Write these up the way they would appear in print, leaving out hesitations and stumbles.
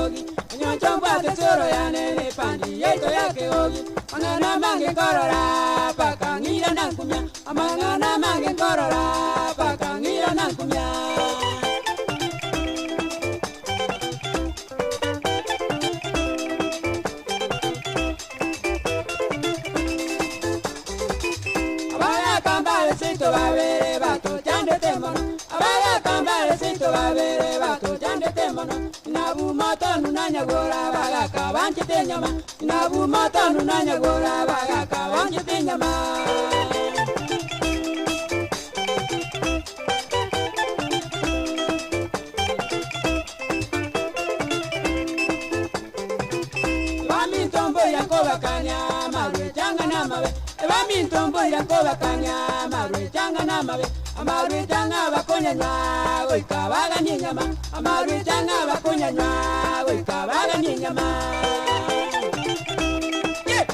kegogi Onyoncho mbwate soro yane nepandi yaito ya kegogi Mang'ana mange nkorora paka ng'ira na nkumia Amang'ana mange nkorora paka ng'ira na nkumia Abagakambale sito babere batochandete mono Abagakambale sito babere batochandete mono Inabumatonu nanyagora bagaka banchete nyama Inabumatonu nanyagora bagaka banchete nyama Bamintombo yakobakanya amarwechanga n'amabe Bamintombo yakobakanya amarwechanga n'amabe Amarwechanga bakonyanywa goika baganie enyama Amarwechanga bakonyanywa goika baganie enyama Yeah!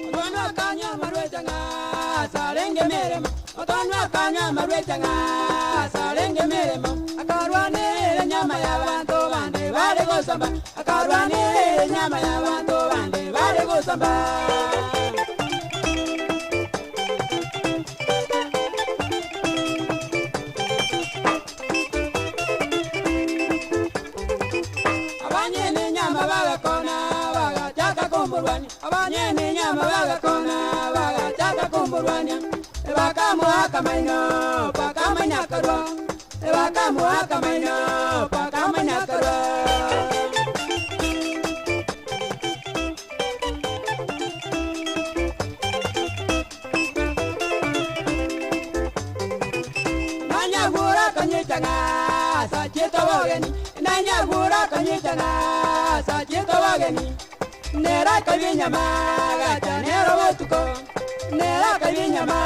Otwanwa kanya marwechanga sarenge meremo Otwanwa kanya marwechanga sarenge meremo Akarwanere nyama y'abantu bande bare gosamba Akarwanere nyama y'abantu bande bare gosamba Abanyene nyama bagakona bagachaka kumburwania Abanyene nyama bagakona bagachaka kumburwania Ebakamuaka maino pakamanya karwa Ebakamuaka maino pakamanya karwa Nanyagura kanyitanga sachito bogeni Nanyagura kanyitanga sachito bogeni Nera kabinyama gacha nero botuko Nera kabinyama